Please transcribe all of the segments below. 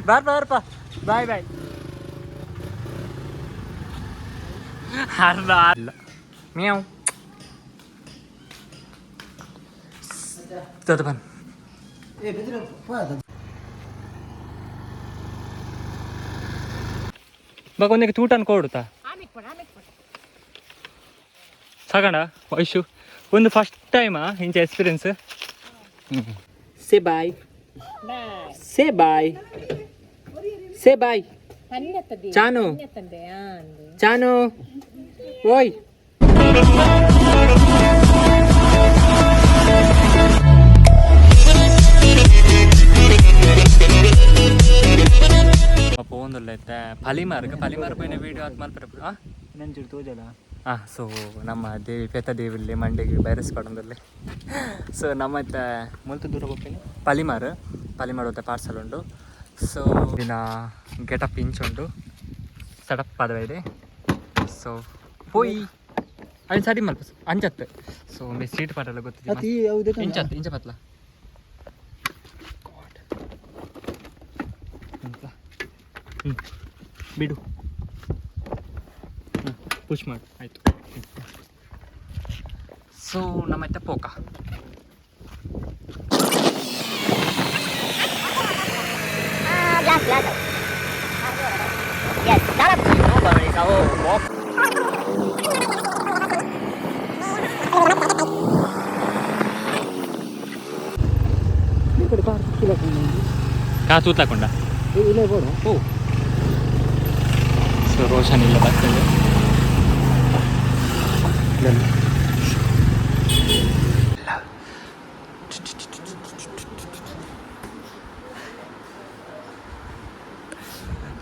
ಬಾರ್ಪ ಬಾರ್ಪ, boy bye. ಅರ್ಧ ಅಲ್ಲ ಮ್ಯಾವ್ ತದ ಬನ್. ಬಾ, ಒಂದಿಗೆ ತೂಟನ್ ಕೊಡುತ್ತಾ ಸಾಕಂಡ ವೈಶು. ಒಂದು ಫಸ್ಟ್ ಟೈಮಾ ಇಂಚ experience. Say bye, say bye, say bye. Chanu, Chanu, ಓಯ್. ಪೋಂದುಲ್ಲ ಇತ್ತೆ ಪಲಿಮಾರ್ಗ್, ಪಲಿಮಾರ್ ಪೋಯಿನ ವೀಡಿಯೋ ಆತ್ ಮಲ್ಪರೆ. ಹಾಂ. ನಂಚೂರು ತೋಜಲ. ಹಾಂ, ಸೊ ನಮ್ಮ ದೇವಿ ಪೆತ್ತ ದೇವಿಲ್ಲಿ ಮಂಡೆಗೆ ವೈರಸ್ ಪಡೊಂದಲ್ಲಿ. ಸೊ ನಮ್ಮ ಇತ್ತೆ ಮುಲ್ತ ದೂರ ಹೋಗ್ತೀನಿ, ಪಲಿಮಾರ್, ಪಲಿಮಾರ್ ಹೊತ್ತೆ ಪಾರ್ಸಲ್ ಉಂಡು. ಸೊ ದಿನ ಗೆಟಪ್ ಇಂಚ್ ಉಂಡು, ಸೆಟಪ್ ಪದವ ಇದೆ. ಸೊ ಪೋಯಿ ಅಲ್ಲಿ ಸರಿ ಮಲ್ಪ ಅಂಚತ್ತೆ. ಸೊ ಒಮ್ಮೆ ಸೀಟ್ ಪಾಟೆಲ್ಲ ಗೊತ್ತಿದೆ. ಅತಿ ಯಾವುದೇ. ಇಂಚತ್ತು ಇಂಚ ಪತ್ಲ. ಹ್ಞೂ ಬಿಡು, ಹ್ಞೂ ಪುಷ್ ಮಾಡು, ಆಯಿತು. ಸೊ ನಮ್ಮ ಪೋಕ. ಕಾ ತೂತ್ಲಾಕೊಂಡ. ಇಲ್ಲ ಬೋಡ. ಓ, ಸೊ ರೋಷನ್ ಇಲ್ಲ ಬರ್ತದೆ.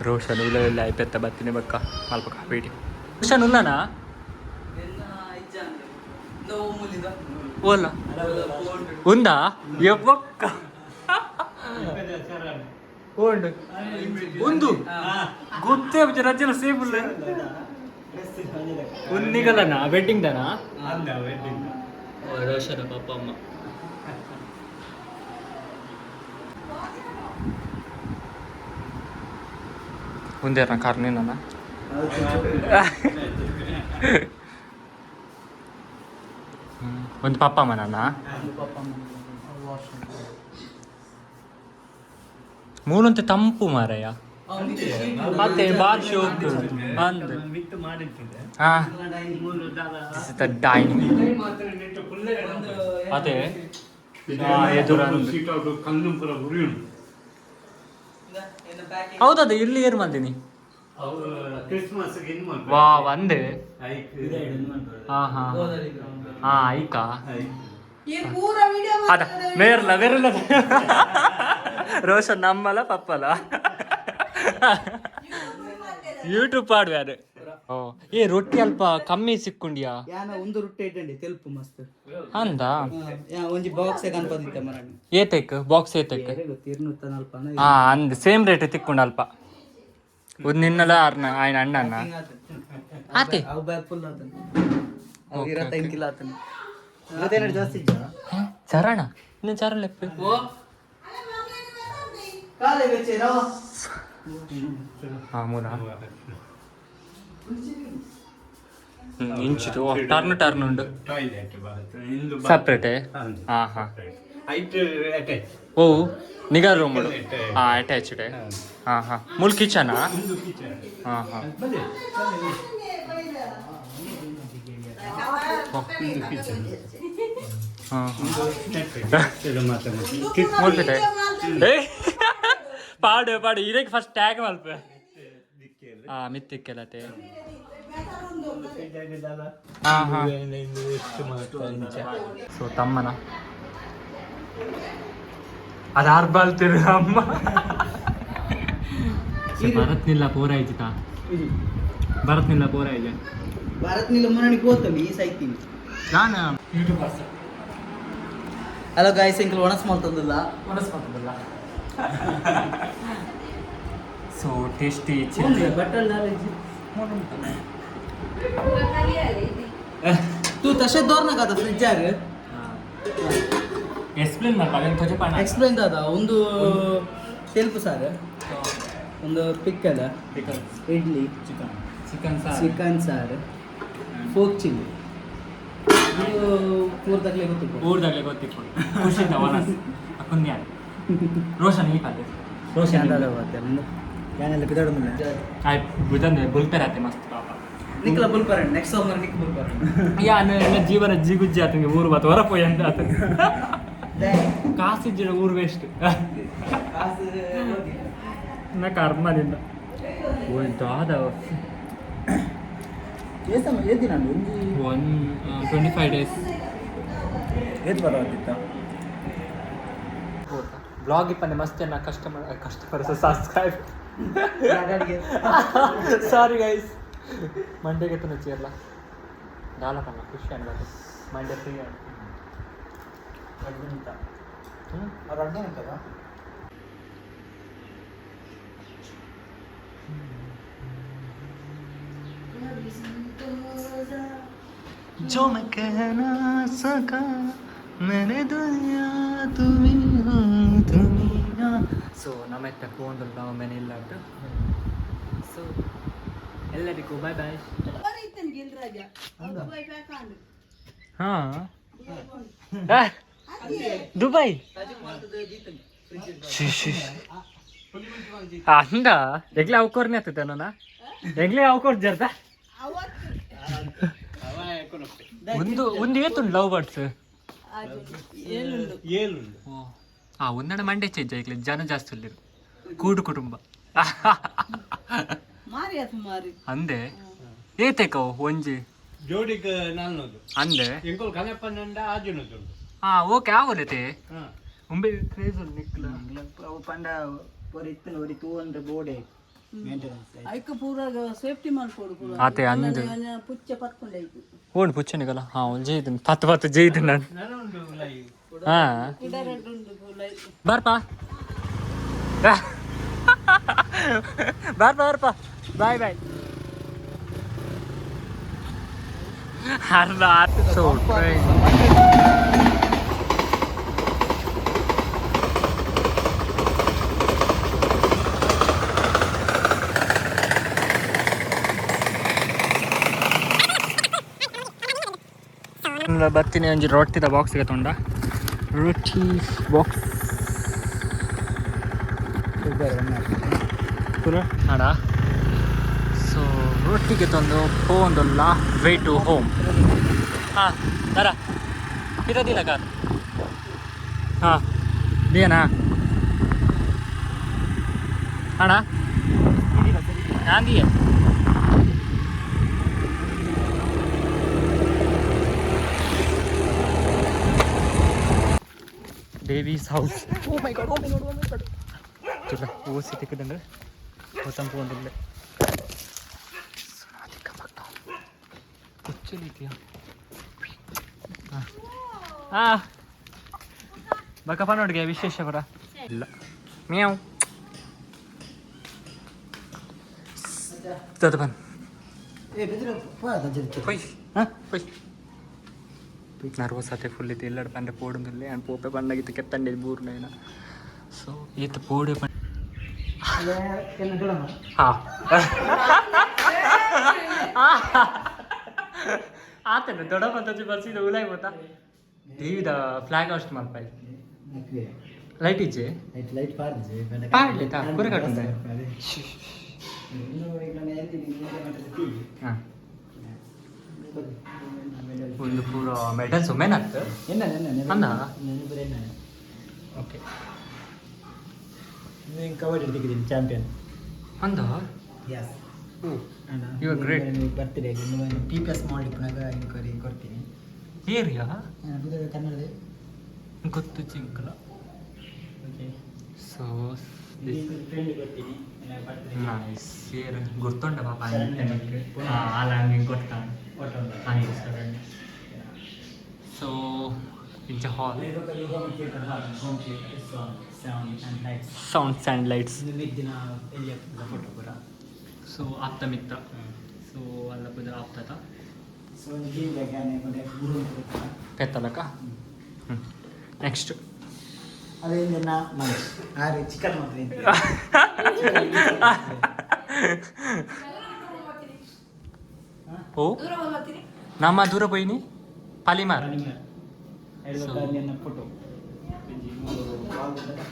ರೋಷನ್ ಉಲ್ಲ ಇಲ್ಲ ಐಪೆತ್ತ ಬತ್ತಿನ ಬಕ್ಕ ಮಲ್ಪಕ ವೀಡಿಯೋ. ರೋಷನ್ ಉಲ್ಲನಾ? ಓಲ್ಲ ಉಂದಾ ಎವ್ವಕ್ಕ ಓಂಡು ಒಂದು ಗೊತ್ತೇ ರಜೆಲ ಸೇಫ್ ಉಲ್ಲ. ಉನ್ನಿಗಲನ ವೆಡ್ಡಿಂಗ್ ದನಾ ರೋಷನ ಪಾಪ ಅಮ್ಮ. ಒಂದೇನ ಕಾರ್ ನೀನ? ಒಂದು ಪಪ್ಪ ಅಮ್ಮನ ಮೂಲಂತೆ ತಂಪು ಮಾರಯ್ಯ. ಮತ್ತೆ ಬಾರ್ ಶೋಕ್ ಅಂದ್. ಹಾ, this is the dining. ಅದೇ ಎದುರು ಅಂದ್. ಹೌದದು ಇಲ್ಲಿ ಏರ್ ಮಂದಿನಿ. ವಾ ಒಂದೇ. ಹಾ ಹಾ ಹಾ, ಐಕಾ ಅದ ಮೇರ್ಲ ಮೇರ್ಲ. ರೋಷನ್ ನಮ್ಮಲ ಪಪ್ಪಲ ಯೂಟ್ಯೂಬ್ ಪಾಡ್ವ್ಯಾರು. ಓ ಏ, ರೊಟ್ಟಿ ಅಲ್ಪ ಕಮ್ಮಿ ಸಿಕ್కుంಡ್ಯಾ? ಯಾನ ಒಂದು ರೊಟ್ಟಿ ಇಟ್ಟಂಡಿ ತೆಲ್ಪು ಮಸ್ತ್. ಅಂದ. ಯಾ ಒಂಜಿ ಬಾಕ್ಸ್ ಕನ್ಪದಿತ್ತೆ ಮರಣ. ಏತೈಕ್ ಬಾಕ್ಸ್ ಏತೈಕ್? ಗೊತ್ತು, 240. ಹಾ ಅಂದ್, ಸೇಮ್ ರೇಟ್ ತಿಕ್ಕೊಂಡ ಅಲ್ಪ. ಒಂದು ನಿನ್ನಲ ಅರ್ನ ఆయన ಅಣ್ಣನ ಆತೆ. ಅವು ಬ್ಯಾಗ್ ಫುಲ್ ಆತನ, ಅವು 25 ಕಿಲೋ ಆತನ. ಇವತ್ತೇನಾದ್ರು ಜಾಸ್ತಿ ಇಜ್ಜಾ? ಚರಣ ಇನ್ನು ಚರಣ ಲೆಪ್ಪು. ಕಾಲೇ ಬೆಚ್ಚೇರೋ. ಹಾ ಮೂಲ ಇಂಚಿತು ಟರ್ನ್ ಟರ್ನ್ ಉಂಡು. ಸಪ್ರೇಟ್. ಹಾ ಹಾ. ಓ ನಿಗಾ ರೂಮ್. ಹಾ, ಅಟ್ಯಾಚ್ಡ್. ಹಾ ಹಾ, ಮೂಲ ಕಿಚನ್. ಹಾ ಹಾ. ಹಾ ಮೂಲ್ಪಿಟ್ಟೆ. ಏ ಪಾಡು ಪಾಡು, ಇದಕ್ಕೆ ಫಸ್ಟ್ ಟ್ಯಾಗ್ ಮಲ್ಪ. ಹಾ ಮಿತ್ತಿಕ್ಕೆಲ್ಲತೆ. ಹಾ ಹಾ. ಸೊ ತಮ್ಮನ ಅದು ಆರ್ಬಾಲ್ತಿರು ಅಮ್ಮ. ಭರತ್ ನಿಲ್ಲ ಪೂರ ಇಜ್ಜಿತ, ಭರತ್ ನಿಲ್ಲ ಪೂರ ಇಜ್ಜ. ಭಾರತ್ ನಿಲ್ಲ ಮುನ್ನಣಿ ಕೋತಂಬಿ ಈ ಸೈತೀನಿ. ನಾನು ಯೂಟ್ಯೂಬ್. ಹಲೋ ಗಾಯ್ಸ್, ಎಂಕಲ್ ಒಣಸ್ ಮಲ್ತಂದಿಲ್ಲ. ಒಣಸ್ ಮಾಡ್ತದಲ್ಲ. So tasty chilli. ಬಟರ್ ತೂ ತಶೆ ದೋರ್ನಾಗ ಅದ ಫ್ರಿಜ್ ಆಗ. ಎಕ್ಸ್ಪ್ಲೇನ್ ಮಾಡ್ಪ, ಅದನ್ನು ತೊಜೆ ಪಾಣ. ಎಕ್ಸ್ಪ್ಲೈನ್ ದಾದ ಒಂದು ತೆಲ್ಪು ಸಾರು, ಒಂದು ಪಿಕ್ಕಲ್, ಇಡ್ಲಿ, ಚಿಕನ್, ಚಿಕನ್ ಸಾರು. ಚಿಕನ್ ಸಾರು, ಫೋಕ್ ಚಿಲ್ಲಿ. ಇದು ಪೂರ್ದಾಗ್ಲೇ ಗೊತ್ತಿತ್ತು. ಊರ್ದಾಗಲೇ ಗೊತ್ತಿತ್ತು. ಖುಷಿ ವನಸ್ ಕುನ್ಯಾನ್ ರೋಷನ್ ಈ ಪಾತೆ ರೋಷನ್. ಆಯ್ ಬುದಂದೆ ಬುಲ್ಪೆರಾತೆ ಮಸ್ತ್ ಪಾಪ. ನಿಕ್ಲ ಬುಲ್ಪರಂಡ್ ನೆಕ್ಸ್ಟ್ ಸೋಮವಾರ ನಿಕ್ ಬುಲ್ಪರಂಡ್. ಯಾನ್ ಎಲ್ಲ ಜೀವನ ಜಿಗುಜ್ಜಿ ಆತಂಗೆ ಊರು ಬಾತ ಹೊರ ಪೋಯ್ ಅಂತ ಆತ. ಕಾಸಿಜ್ಜಿಡ ಊರು ವೇಸ್ಟ್ ನ ಕರ್ಮದಿಂದ ದಾದ. 125 ಡೇಸ್. ಏತ್ ಬರತ್ತಿತ್ತ? ಬ್ಲಾಗ್ ಇಪ್ಪಂದೆ ಮಸ್ತ್ ಜನ customer customer subscribe. Sorry guys, ಮಂಡೆಗೆ ತುನ ಚೇರ್ಲ ದಾಲ ಪನ್ನ ಖುಷಿ ಅನ್ಬೇಕು, ಮಂಡೆ ಫ್ರೀ ಅನ್. जो मैं कह ना सका मैंने दुनिया तुम ही हो तुम ही ना. ಸೊ ನಮ್ಮ ಎತ್ತ ಫೋನ್ ಮೇನೆ ಇಲ್ಲ. ಸೊ ಎಲ್ಲರಿಗೂ ಬಾಯ್ ಬಾಯ್. ಹಾ, ದುಬೈ ಅಂದ ಎಗ್ಲೆ ಅವಕೋರ್ನೆ ಆಗ್ತದೆ ನನ್ನ ಎಗ್ಲೆ ಅವಕೋರ್ ಜರ್ದ. ಒಂದು ಒಂದು ಏತುಂಡು ಲವ್ ಬರ್ಡ್ಸ್. ಆ ಒಂದಣ ಮಂಡೆ ಚೇಂಜ್ ಆಯ್ಕಲೆ ಜನ ಜಾಸ್ತಿ ಉಲ್ಲಿರು ಕೂಡು ಕುಟುಂಬ. ಮಾರಿ ಸುಮಾರು. ಅಂದೆ ಏತೇಕವು ಒಂಜಿ? ಜೋಡಿಗ್ ನಾಲ್ನೂರು. ಅಂದೆ. ಎಂಕೊಲ್ ಕನೆಪ್ಪನಂಡ ಆಜುನದು. ಹಾ ಓಕೆ, ಆವಲತೆ ಉಂಬೆ ಕ್ರೇಜ್ ಉಂಡು ನಿಕ್ಲ. ಅವು ಪಂಡ ಒರಿ ಇತ್ತಿನ ಒರಿ ತೂ ಅಂದ್ರೆ ಬೋಡೆ ಮೇಂಟೆನೆನ್ಸ್. ಐಕ್ ಪೂರ ಸೇಫ್ಟಿ ಮಾಡ್ಕೊಡು ಪೂರ. ಆತೆ ಅಂದು. ಪುಚ್ಚ ಪತ್ಕೊಂಡೈತು. ಓಣ್ ಪುಚ್ಚನಿಗಲ್ಲ. ಹಾ, ಒಂದು ಜೈದನ್ ಪತ್ತು ಪತ್ತು ಜೈದನ್ ನಾನು. ಹಾ. ಗಿಡ ರೆಡ್ ಉಂಡು ಲೈಟ್. ಬರ್ಪಾ ಬರ್ಪ ಬರ್ಪ, ಬಾಯ್ ಬಾಯ್. ಅರ್ಧ. ಸೊ ಟ್ರೈನ್ ಬರ್ತೀನಿ. ಒಂಜಿ ರೊಟ್ಟಿದ ಬಾಕ್ಸ್ಗೆ ತೊಂಡ ರೊಟ್ಟಿ ಬಾಕ್ಸ್ ಅಡ. ಸೊ ರೊಟ್ಟಿಗೆ ತಂದು ಪೋಂದುಲ್ಲ, ವೇ ಟು ಹೋಮ್. ಹಾಂ ದರ ಇರೋದಿಲ್ಲ ಕಾರ್. ಹಾಂ ದಿಯನಾ ಅಣ್ಣ? ನಾನು ದಿಯ. Devi's house. Oh my God, oh my God, oh my God. ಚುಲ್ಲ ಓಸಿ ತಿಕ್ಕದಂದ್ರೆ ತಂಪು ಒಂದಿಲ್ಲ. ಕುಚ್ಚಲಿದೆಯಾ? ಹಾಂ, ಬಕಪ್ಪ ನೋಡಿಗೆ ವಿಶೇಷ ಪರ ಇಲ್ಲ. ಮ್ಯಾವ್ ತದ ಬನ್. ಪೊಯ್ ಪೊಯ್. ನರ್ವಸ್ ಆತೆ ಫುಲ್. ಇತ್ತು ಎಲ್ಲಡ ಪಂಡೆ ಪೋಡುಂದಿಲ್ಲ ಆ್ಯಂಡ್ ಪೋಪೆ ಪಂಡಗಿತ್ತು ಕೆತ್ತಂಡೆ ಬೂರ್ನೇನ. ಸೊ ಈತ ಪೋಡೆ ಪಂಡ. ಹಾ, ಆತನ ದೊಡ್ಡ ಪಂತಜಿ ಬಸ್ ಇದು ಉಲಾಯ್ ಬೋತಾ ಟಿವಿದ ಫ್ಲಾಗ್ ಅಷ್ಟು ಮಲ್ಪಾಯಿ ಲೈಟ್ ಇಜ್ಜೆ. ಲೈಟ್ ಲೈಟ್ ಪಾಡ್ದಿಜೆ. ಪಾಡ್ಲಿ ತಾ, ಕುರೆ ಕಟ್ಟುಂದೆ. ಹಾಂ, ಒಂದು ಪೂರ ಮೆಡಲ್ ಸುಮ್ಮನೆ ಆಗ್ತದೆ. ಅನ್ನ? ಓಕೆ. ಕಬಡ್ಡಿ ತೆಗೆದೀನಿ ಚಾಂಪಿಯನ್. ಅಂದ. Yes. Oh, You are great. Birthday PPS mall ಇಪ್ಪನಾಗ enquiry ಕೊಡ್ತೀನಿ. ಏರಿಯಾ. ಕನ್ನಡದ. ಗೊತ್ತು ಚಿಂಕಲ. ಓಕೆ. ಸೊ ಫ್ರೆಂಡ್ ಕೊಡ್ತೀನಿ ಬರ್ತ್ಡೇ. ನೈಸ್. ಏರ್ ಗುರ್ತುಂಡ ಪಾಪ ಆಲ ಹಂಗೆ ಗೊತ್ತಾನ. ಸೊ ಇಂಚ hall. Home theatre, home theatre, sound and lights. Sounds and lights. ದಿನ ಎಲ್ಲಿ ಫೋಟೋ ಪೂರ. ಸೊ ಆಪ್ತ ಮಿತ್ರ. ಸೊ ಅಲ್ಲ ಪೂಜೆ ಆಪ್ತದ. ಸೊ ಒಂದು ಗೇಮ್ ಬೇಕಾನೆ ಮತ್ತೆ ಗುರು ಅಂತ. ಪೆತ್ತಲಕ. ನೆಕ್ಸ್ಟ್. ಅದೇನ ಮನೀಶ್ ಆರು ಚಿಕನ್ ಮಾತ್ರ. ಓ, ನಮ್ಮ ದೂರ ಪೋಯಿನಿ Palimar. Photo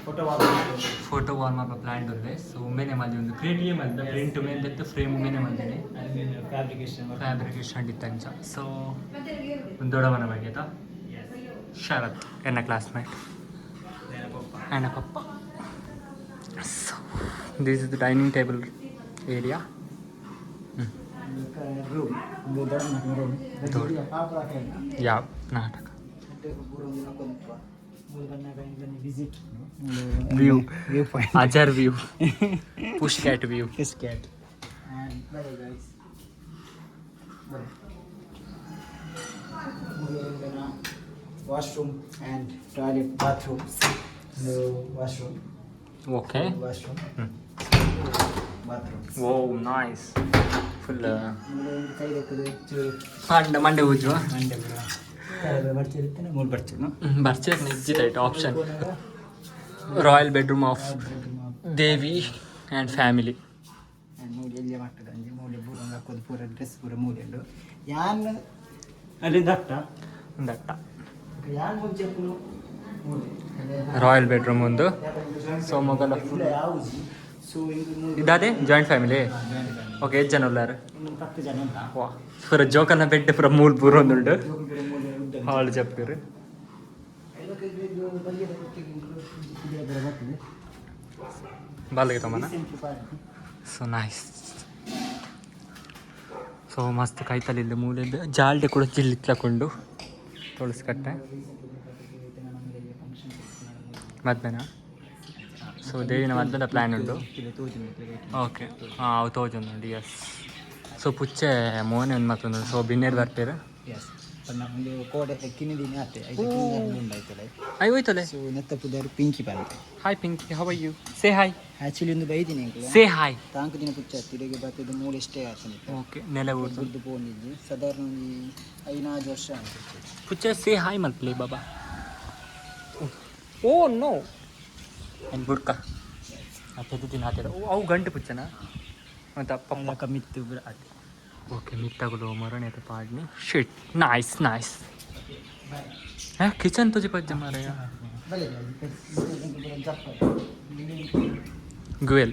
photo. Photo wall ಮಾಪ ಪ್ಲಾನ್ ಉಲ್ಲೆ. ಸೊ ಉಮ್ಮೆನೆ ಮಲ್ದಿ ಒಂದು ಕ್ರಿಯೇಟಿವ್ ಮಲ್ದ ಪ್ರಿಂಟ್ ಉಮೇನ್ ಫ್ರೇಮ್ ಉಮ್ಮೆನೆ ಮಲ್ದಿನಿ. ಫ್ಯಾಬ್ರಿಕೇಶನ್. ಫ್ಯಾಬ್ರಿಕೇಶನ್ ಇತ್ತಂಚ. ಸೊ ಒಂದು ದೊಡ್ಡವನ ಬಗ್ಗೆ ಆಯ್ತಾ. ಶರತ್ ಎನ್ನ ಕ್ಲಾಸ್ಮೇಟ್ ಆ್ಯಂಡ್ ಪಪ್ಪ. So this is the dining table area. Room ದೊಡ್ಡ ರೂಮ್. ಯಾ ನಾಟಕ. Visit. View. View point. Azhar view, push cat view. Fish cat. And bye guys. Bye. Washroom and toilet, bathrooms. No washroom. Okay. Washroom. Bathrooms. O, nice full. ಕೈ ಚೂರು. ಮಂಡೆ ಮಂಡೆ ಊಜುವ. ಮಂಡೆ ಬಿಡುವ ಬರ್ತಿರುತ್ತೆ, ಮೂರು ಬರ್ತೀವಿ. ಬರ್ಚೇರ್ ನಿಜ್ಜಿತ option, royal bedroom of Devi and family. ಮೂಲೆ ಎಲ್ಲಿ ಮಾಡ್ತದೆ ಅಂಜಿ ಮೂಲೆ ಪೂರ ಹಾಕೋದು, ಪೂರ ಡ್ರೆಸ್ ಪೂರ ಮೂಲೆ ಉಂಡು. ಯಾನ್ ಅಲ್ಲಿಂದ ಅಟ್ಟ. ದಟ್ಟ. ಯಾನ್ ಮುಂಚೆ ಮೂಲೆ. ರಾಯಲ್ ಬೆಡ್ರೂಮ್ ಒಂದು. ಸೊ ಮೊಗಲ full. ಯಾವುದು ಸೊ ಇದು. ಇದಾದೆ ಜಾಯಿಂಟ್ ಫ್ಯಾಮಿಲಿ. ಓಕೆ, ಎಷ್ಟು ಜನ ಉಲ್ಲಾರು? ಇನ್ನೊಂದು 10 ಜನ ಉಂಟಾ. ವಾ, ಪೂರ ಜೋಕನ ಬೆಡ್ ಪೂರ ಮೂಲ್ ಪೂರ ಒಂದುಂಡು. ಜೋಕುಲು ಮೂಲೆ ಉದ್ದ. ಹಾಲ್ ಜಪ್ಪಿರು. ಬಾಲ್ಗೆ ತಮ್ಮನ. ಸೊ ನೈಸ್. ಸೊ ಮಸ್ತ್ ಕೈತಲಿಲ್ಲ ಮೂಲೆ ಜಾಲ್ಡೆ ಕೂಡ ಜಿಲ್ಲಿತ್ಲಕೊಂಡು ತುಳಸಿ ಕಟ್ಟೆ ಮದ್ವೆನಾ? ಸೊ ದೇವಿನ ಮದ್ವೆದ ಪ್ಲ್ಯಾನ್ ಉಂಡು. ಓಕೆ, ಹಾಂ, ಅವು ತೋಜೊಂದುಂಡು. ಎಸ್, ಸೊ ಪುಚ್ಚೆ ಮೋನೆ ಒಂದು ಮತ್ತೊಂದು. ಸೊ ಬಿನ್ನೇರು ಬರ್ಪೇರು. ಎಸ್, ಒಂದು ಕೋಡೆ ಕಿನ್ನಿದಿನ ಆತೆ ಐತೆ ಉಂಡಾಯ್ತಲ್ಲ. ಅಯ್ಯೋ, ಹೋಯ್ತಲೆ. ಸೊ ನೆತ್ತ ಪುದಾರು ಪಿಂಕಿ ಬಂತೆ. Hi Pinky, how are you? Say hi. Actually ಒಂದು ಬೈದಿನಿ ಅಂಕಲ್. Say hi. ತಾಂಕು ದಿನ ಪುಚ್ಚ ತಿರುಗಿ ಬರ್ತದೆ, ಮೂಲೆ ಇಷ್ಟೇ ಆತನಿತ್ತು. ಓಕೆ, ನೆಲ ಊರ್ದು. ದುಡ್ಡು ಪೋನಿದ್ದಿ ಸಾಧಾರಣ ಒಂದು ಐನಾಜು ವರ್ಷ ಅನ್ಸುತ್ತೆ. ಪುಚ್ಚೆ, ಸೇ ಹಾಯ್ ಮಲ್ಪಲೆ ಬಾಬಾ. ಓ ನೋ, ಏನು ಬುರ್ಕ ಪೆದ್ದು ದಿನ ಹಾಕಿದ. ಅವು ಗಂಟು ಪುಚ್ಚನ ಮತ್ತು ಪಪ್ಪ. ಕಮ್ಮಿತ್ತು ಆತೆ. ಓಕೆ, ಮಿತ್ತಗಳು ಮರಣೆ ಪಾಡ್ನಿ. ಶಿಟ್, ನೈಸ್ ನೈಸ್. ಹಾ, ಕಿಚನ್ ತುಜಿ ಪಜ್ಜ ಮಾರಾಯ. ಬಲೆ. ಗುವೆಲ್.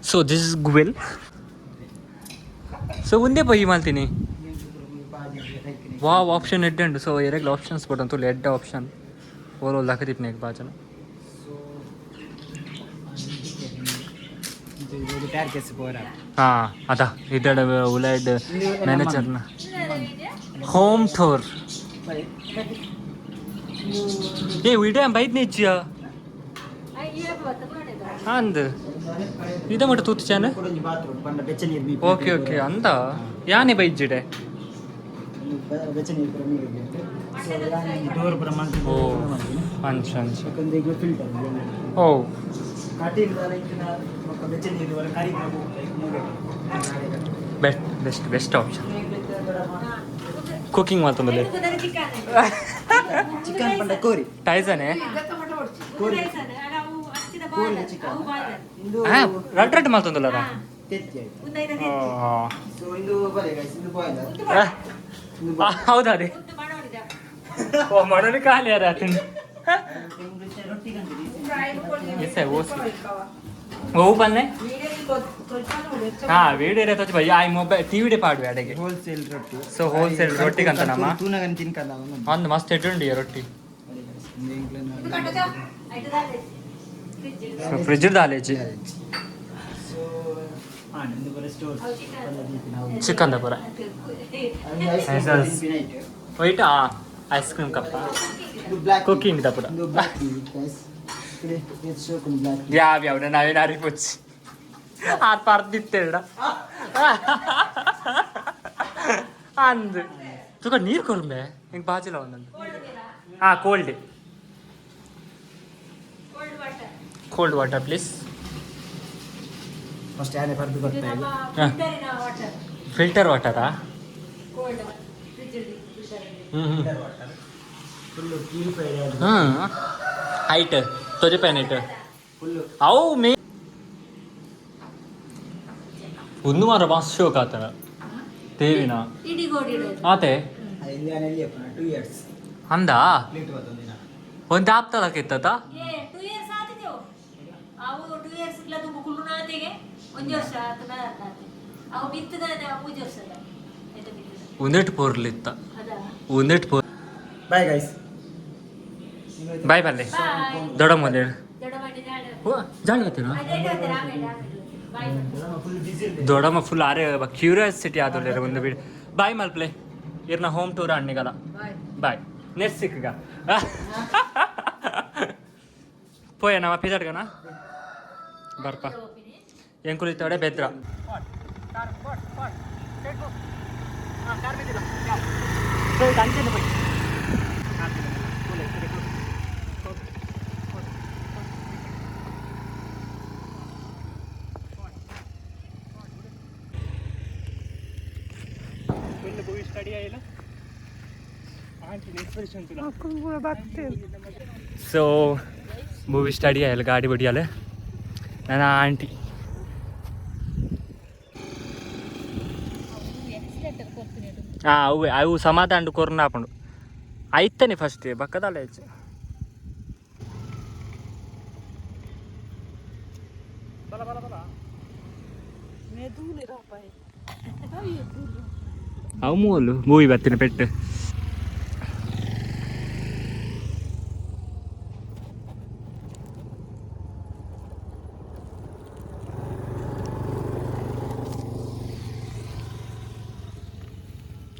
ಸೊ this is ಗುವೆಲ್. ಸೊ ಒಂದೇ ಪೊಯ್ಯಿ ಮಲ್ತೀನಿ. ವಾವ್, ಆಪ್ಷನ್ ಎಡ್ಡೆ ಉಂಟು. ಸೊ ಎರಗ್ಲ ಆಪ್ಷನ್ಸ್ ಕೊಟ್ಟಂತ ಎಡ್ಡೆ ಆಪ್ಷನ್ ಓಲೋ ಲಕದಿಪ್ನೇಕ್ ಬಾಜನ. ಸೊ ಟ್ಯಾರ್ಕೆಸ್ ಪೋರ. ಹಾಂ, ಅದ ಇದಡ ಉಲೈಡ್ ಮ್ಯಾನೇಜರ್ನ ಹೋಮ್ ಟೂರ್. ಏ, ವಿಡಿಯೋ ಬೈದ್ ನಿಜ್ಜ ಅಂದ್ ಇದ ಮಟ್ಟ ತೂತು ಚಾನ. ಬಾತ್ರೂಮ್ ಪಂಡ ಬೆಚ್ಚ ನೀರು. ಓಕೆ ಓಕೆ, ಅಂದ ಯಾನೆ ಬೈಜ್ಜಿಡೆ. ಬೆಚ್ಚ ನೀರು ಪೂರ ನೀರು. ಸೊ ಡೋರ್ ಪೂರ. ಓ, ಅಂಚ ಅಂಚ. ಯಾಕಂದ್ರೆ ಈಗ ಫಿಲ್ಟರ್. ಓ. ಕಟೀಲ್ ಇತ್ತಿನ ಬೊಕ್ಕ ಬೆಚ್ಚ ನೀರು ವರ ಕರಿ ಮೂಲೆ. Best best best option. Cooking ಮಾತಂದ್ರೆ. Chicken ಪಂಡ ಕೋರಿ. ಟೈಸನೆ. ಕೋರಿ ಕೋರಿ ಚಿಕನ್ ಇಂದು. ಹಾಂ, ರಡ್ ರಡ್ ಮಾತಂದಲ್ಲ. ತೆತ್ತಿ ಆಯ್ತು. ಸೊ ಇಂದು ಬಲೆ ಗೈಸ್, ಇಂದು ಬಾಯ್ಲರ್ ಇಂದು. ಹೌದಾ ಅದೇ. ಓ, ಮಾಡೋಣ ಖಾಲಿ ಯಾರ. ರೊಟ್ಟಿ. ಎಸ್ ಓಸಿ ಓ ಪನ್ನೆ. ಹಾ, ವಿಡಿಯೋ ಇರತ್ತೆ ಭಯ್ಯ. ಆಯ್ ಮೊಬೈಲ್ ಟಿವಿ ಪಾಡುವೆ ಅಡೆಗೆ. ಹೋಲ್ಸೇಲ್ ರೊಟ್ಟಿ. ಸೊ ಹೋಲ್ಸೇಲ್ ರೊಟ್ಟಿ ಕಂತ ನಮ್ಮ. ತೂನಗನ್ ತಿನ್ಕಲ್ಲ. ಒಂದು ಮಸ್ತ್ ಎಡ್ಡುಂಡು ಈ ರೊಟ್ಟಿ. ಸೊ ಫ್ರಿಜ್ ದಾಲೇಜಿ. ಸೊ ಹಾಂ, ಇಂದು ಬರ ಸ್ಟೋರ್. ಚಿಕನ್ ಪೂರ ವೈಟ್ ಐಸ್ ಕ್ರೀಮ್ ಕಪ್ಪ. ಬ್ಲಾಕ್. ಕುಕಿಂಗ್ the ಪೂರ. ಇಂದು ಬ್ಲಾಕ್ ಗೈಸ್, ಬ್ಲಾಕ್. ಯಾವ ಯಾವ ನಾವೇನಾರಿ ಪುಚ್ಚಿ ಆರ್ ಪರ್ದಿತ್ತೇಡ ಅಂದ್ ತುಕ ನೀರು ಕೊರ್ಂಬೆ ಹಿಂಗೆ ಬಾಜಿಲ ಒಂದೊಂದು. ಹಾಂ, cold cold water please. First ಯಾರೇ ಬರ್ದು ಬರ್ತಾ ಇದೆ. ಫಿಲ್ಟರ್ ವಾಟರಾ? ಹ್ಞೂ ಹ್ಞೂ. Full purified. ಹಾಂ. ಹೈಟ್ ತೊಜಪೇನಿಟ್ ಅವು ಮೇ ಒಂದು ಮಾರ ಮಸ್ತ್ ಶೋಕ್ ಆತನ ದೇವಿನ ಆತೆ. ಇಲ್ಲಿ 2 ಇಯರ್ಸ್. ಅಂದ. ಲೇಟ್ ಬರ್ತದೆ. ಒಂದು ಆಪ್ತದಕ್ಕಿತ್ತ. ಏ 2 ಇಯರ್ಸ್ ಆತಿದೆವು ಅವು 2 ಇಯರ್ಸ್ ಇಲ್ಲ ತುಂಬ ಕುಳ್ಳುನಾತೆಗೆ ಒಂಜಿ ವರ್ಷ ಆತನ ಆತೆ ಅವು ಬಿತ್ತದ 3 ವರ್ಷದ ಆಯ್ತಾ ಬಿತ್ತದ. ಒಂದೆಟ್ಟು ಪೋರ್ಲಿತ್ತ. ಅದ. ಒಂದೆಟ್ಟು ಪೋರ್. Bye guys. ಬಾಯ್ ಬಲ್ಲೆ. ಬಾಯ್. ದೊಡ್ಡ ಮೊದಲು. ದೊಡ್ಡ ಮಾಡಿ ಜಾಡ. ಓ ಜಾಣ. ಅದೇ ಆಮೇಲೆ ಆಮೇಲೆ ಬಾಯ್. ಫುಲ್ ಬಿಸಿ. ದೊಡ್ಡಮ್ಮ ಫುಲ್ ಆರೆ ಕ್ಯೂರಿಯಾಸಿಟಿ ಆದೊಳ್ಳೆ ಒಂದು ಬಿಡಿ. ಬಾಯ್ ಮಲ್ಪ್ಲೆ, ಇರ್ನ ಹೋಮ್ ಟೂರ್ ಅಣ್ಣಿಗಲ್ಲ. ಬಾಯ್, ನೆಕ್ಸ್ಟ್ ಸಿಕ್ಕಗ ಪೋಯ ನಮ್ಮ ಪಿದಾಡ್ಗನ ಬರ್ಪ ಎಂಕುಲಿತ್ತೋಡೆ ಬೆದ್ರ. ಸೊ ಮೂವಿ ಸ್ಟಡಿ ಆಯಲ್ಲ ಗಾಡಿ ಬಡಿಯಲ್ಲ ನನ್ನ ಆಂಟಿ. ಹಾಂ ಅವೆ ಅವು ಸಮಾಧಾನ ಕೊರ್ನ ಹಾಕೊಂಡು ಐತನೆ ಫಸ್ಟ್ ಬಕ್ಕದಲ್ಲ ಹೆಚ್ಚು. ಅವು ಮೂಲು ಮೂವಿ ಬರ್ತೀನಿ ಪೆಟ್ಟು.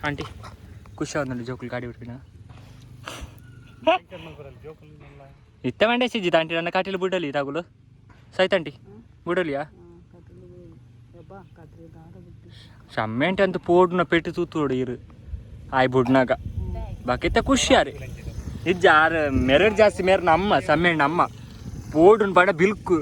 ಆಂಟಿ ಖುಷಿ ಆದಂడి ಜೋಕುಲು ಗಾಡಿ ಬಿಡ್ಪಿನ. ಇತ್ತ ಮಂಡೆ ಸಿಜ್ಜಿತ ಆಂಟಿ, ನನ್ನ ಕಾಟಿಲು ಬುಡಲಿ ತಾಗುಲು ಸೈತಂಟಿ ಬುಡಲಿಯಾ ಶಮ್ಮೆಂಟ್ ಅಂತ ಪೋಡ್ನ ಪೆಟ್ಟು ತೂತೋಡು ಇರು ಆಯ್ ಬುಡ್ನಾಗ ಬಾಕಿತ್ತ ಖುಷಿ ಆರಿ ಇಜ್ಜ ಆರ್ ಮೆರಡ್ ಜಾಸ್ತಿ ಮೇರ್ ನಮ್ಮ ಸಮ್ಮೇಣ್ ನಮ್ಮ ಪೋಡುನ್ ಪಡ ಬಿಲ್ಕು.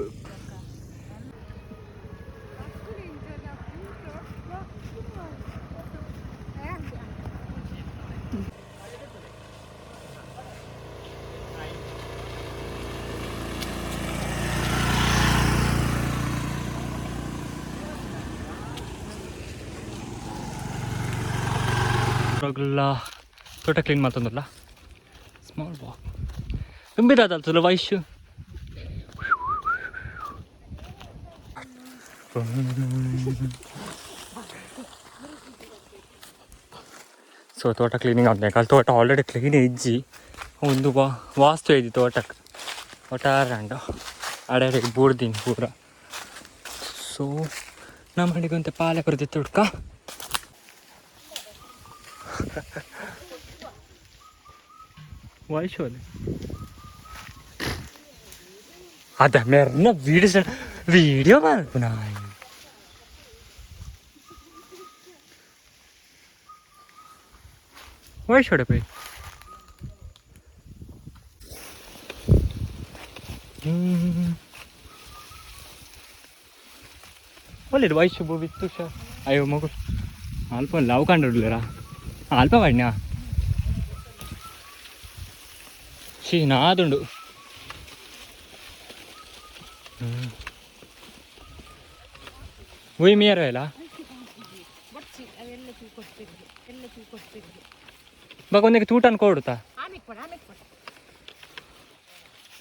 ತೋಟ ಕ್ಲೀನ್ ಮಾಡ್ತಂದ್ರಲ್ಲ. ಸ್ಮಾಲ್ ವಾಕ್ ತುಂಬಿದಾದಲ್ಲ ವಯಸ್ಸು. ಸೊ ತೋಟ ಕ್ಲೀನಿಂಗ್ ಆಗ್ಬೇಕು. ಅಲ್ಲಿ ತೋಟ ಆಲ್ರೆಡಿ ಕ್ಲೀನ್ ಇಜ್ಜಿ ಒಂದು ವಾ ವಾಸ್ತು ಐತಿ ತೋಟಕ್ಕೆ ಒಟ್ಟಾರಂಡ ಅಡೆ ಬೂಡ್ದೀನಿ ಪೂರ. ಸೊ ನಮ್ಮ ಹಡಿಗಂತೆ ಪಾಲೆ ಬರ್ದಿತ್ತು ಹುಡ್ಕ. ವಯಸ್ಸು ಅಲ್ಲಿ ಅದ ಮೆರ್ನ ವೀಡಿಯೋ ವೀಡಿಯೋ ಮಾಡ್ಪುನ. ವಯಸ್ಸು ಪೈ. ಒಳ್ಳೆದು ವಯಸ್ಸು ಬಿತ್ತು ಸರ್. ಅಯ್ಯೋ ಮಗು ಅಲ್ಪ ಲವ್ ಕಂಡಿಡ್ಲಿರಾ ಅಲ್ಪ ವಾಡಿನ she ನಾದುಂಡು. ಉಯ್ ಮಿಯರ್ ಇಲ್ಲ ಬಾಗ ಒಂದಿಗೆ ತೂಟನ್ ಕೊಡುತ್ತಾ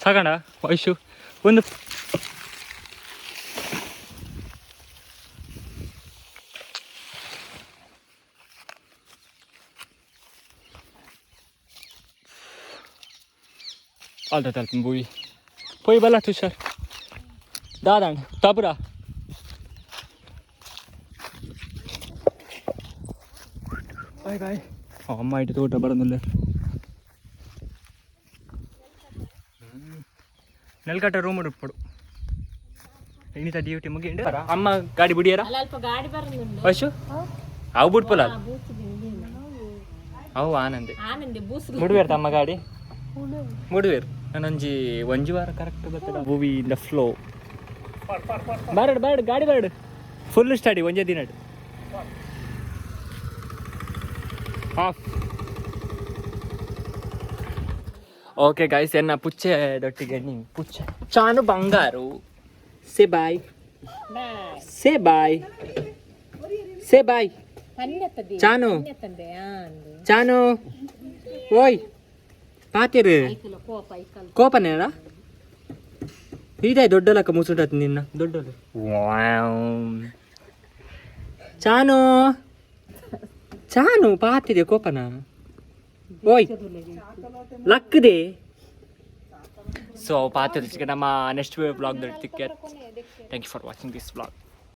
ಸಾಕಂಡ ವಯಸ್ಸು ಒಂದು. ಅಲ್ದ ತಲ್ಪ ಬುಯಿ ಪೋಯ್ ಬಲ್ಲ ತುಷಾರ್ ದಾದಾಂಡ್ ತಬುರಾ. Bye bye. ಅಮ್ಮ ಇಟ್ಟು ತೋಟ ಬರೋದಿಲ್ಲ. ನೆಲ್ಕಟ್ಟ ರೂಮ್ ಉಡ್ಪಡು. ಇನ್ನಿತ ಡ್ಯೂಟಿ ಮುಗಿಂಡು ಅಮ್ಮ ಗಾಡಿ ಬಿಡಿಯಾರ. ಅಲ್ಪ ಗಾಡಿ ಬರೋದುಂಡು. ವಶು ಅವು ಬಿಡ್ಪಲ್ಲ ಅವು ಆನಂದೆ. ಆನಂದೆ ಬೂಸ್. ಮುಡುವೇರ್ ತಮ್ಮ ಗಾಡಿ ಮುಡುವೇರ್. ನಾನೊಂಜಿ ಒಂಜಿ ವಾರ ಕರೆಕ್ಟ್ ಗೊತ್ತಿಲ್ಲ. Movie in the flow. ಬಾರಡ್ ಬಾರಡ್ ಗಾಡಿ ಬಾರಡ್. ಫುಲ್ ಸ್ಟಡಿ ಒಂಜೇ ದಿನ ಆಫ್. ಓಕೆ ಗೈಸ್, ಎನ್ನ ಪುಚ್ಚೆ ದೊಟ್ಟಿಗೆ ನೀ ಪುಚ್ಚೆ ಚಾನು ಬಂಗಾರು. Say bye, say bye, say bye Chanu. Chanu ಓಯ್, ಪಾತಿರು ಕೋಪನೇನ? ಇದೇ ದೊಡ್ಡಲಕ್ಕ ಮುಸುಂಟತ್ ನಿನ್ನ ದೊಡ್ಡಲು. ಚಾನು, ಚಾನು, ಪಾತಿದೆ ಕೋಪನ? ಓಯ್, ಲಕ್ಕದೆ. ಸೊ ಪಾತಿರ್ಚಿಗೆ ನಮ್ಮ next blog. Thank you for watching this vlog.